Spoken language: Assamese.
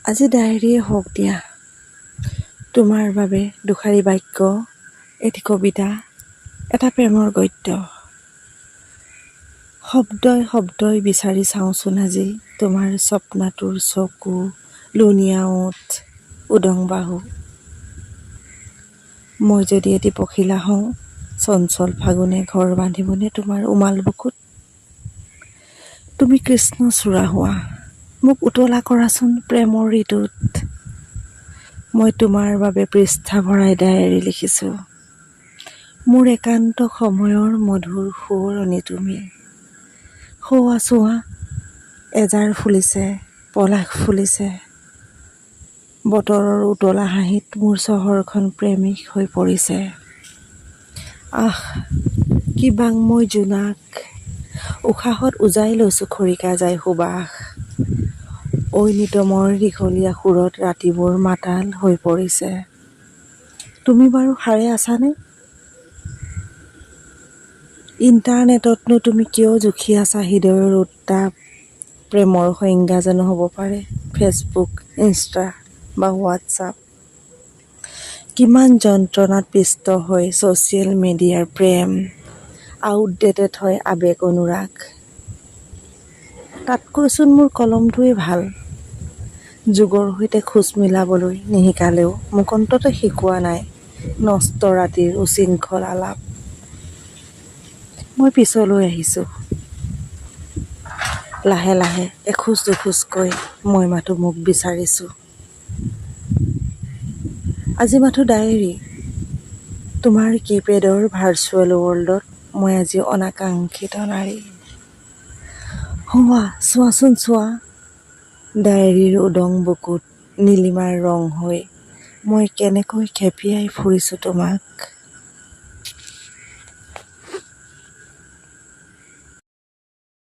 আজি ডায়েৰীয়ে হওক দিয়া, তোমাৰ বাবে দুষাৰি বাক্য, এটি কবিতা, এটা প্ৰেমৰ গদ্য। শব্দই শব্দই বিচাৰি চাওঁচোন আজি তোমাৰ স্বপ্নাতুৰ চকু, লুণীয়া ওঁঠ, উদং বাহু। মই যদি এটি পখিলা হওঁ, চঞ্চল ফাগুনে ঘৰ বান্ধিবনে তোমাৰ উমাল বুকুত? তুমি কৃষ্ণচূড়া হোৱা, মোক উতলা কৰাচোন প্ৰেমৰ ঋতুত। মই তোমাৰ বাবে পৃষ্ঠা ভৰাই ডায়েৰী লিখিছোঁ। মোৰ একান্ত সময়ৰ মধুৰ সোঁৱৰণি তুমি। সৌৱা চোৱা, এজাৰ ফুলিছে, পলাশ ফুলিছে। বতৰৰ উতলা হাঁহিত মোৰ চহৰখন প্ৰেমিক হৈ পৰিছে। আস, কি বাংময় জোনাক! উশাহত উজাই লৈছোঁ খৰিকাজাঁইৰ সুবাস। ঐনিতমৰ দীঘলীয়া সুৰত ৰাতিবোৰ মাতাল হৈ পৰিছে। তুমি বাৰু সাৰে আছানে? ইণ্টাৰনেটতনো তুমি কিয় জুখি আছা হৃদয়ৰ উত্তাপ? প্ৰেমৰ সংজ্ঞা জানো হ'ব পাৰে ফেচবুক, ইনষ্টা বা হোৱাটছআপ? কিমান যন্ত্ৰণাত পিষ্ট হয় ছ'চিয়েল মিডিয়াৰ প্ৰেম, আউটডেটেড হয় আৱেগ অনুৰাগ। তাতকৈচোন মোৰ কলমটোৱেই ভাল। যুগৰ সৈতে খোজ মিলাবলৈ নিশিকালেও মোক অন্ততঃ শিকোৱা নাই নষ্ট ৰাতিৰ উচ্ছৃংখল আলাপ। মই পিছলৈ আহিছোঁ। লাহে লাহে, এখোজ দুখোজকৈ মই মাথোঁ মোক বিচাৰিছোঁ। আজি মাথোঁ ডায়েৰী। তোমাৰ কিপেডৰ ভাৰ্চুৱেল ৱৰ্ল্ডত মই আজি অনাকাংক্ষিত নাৰী। সৌৱা চোৱাচোন চোৱা, ডায়েৰীৰ উদং বুকুত নীলিমাৰ ৰং হৈ মই কেনেকৈ খেপিয়াই ফুৰিছোঁ তোমাক।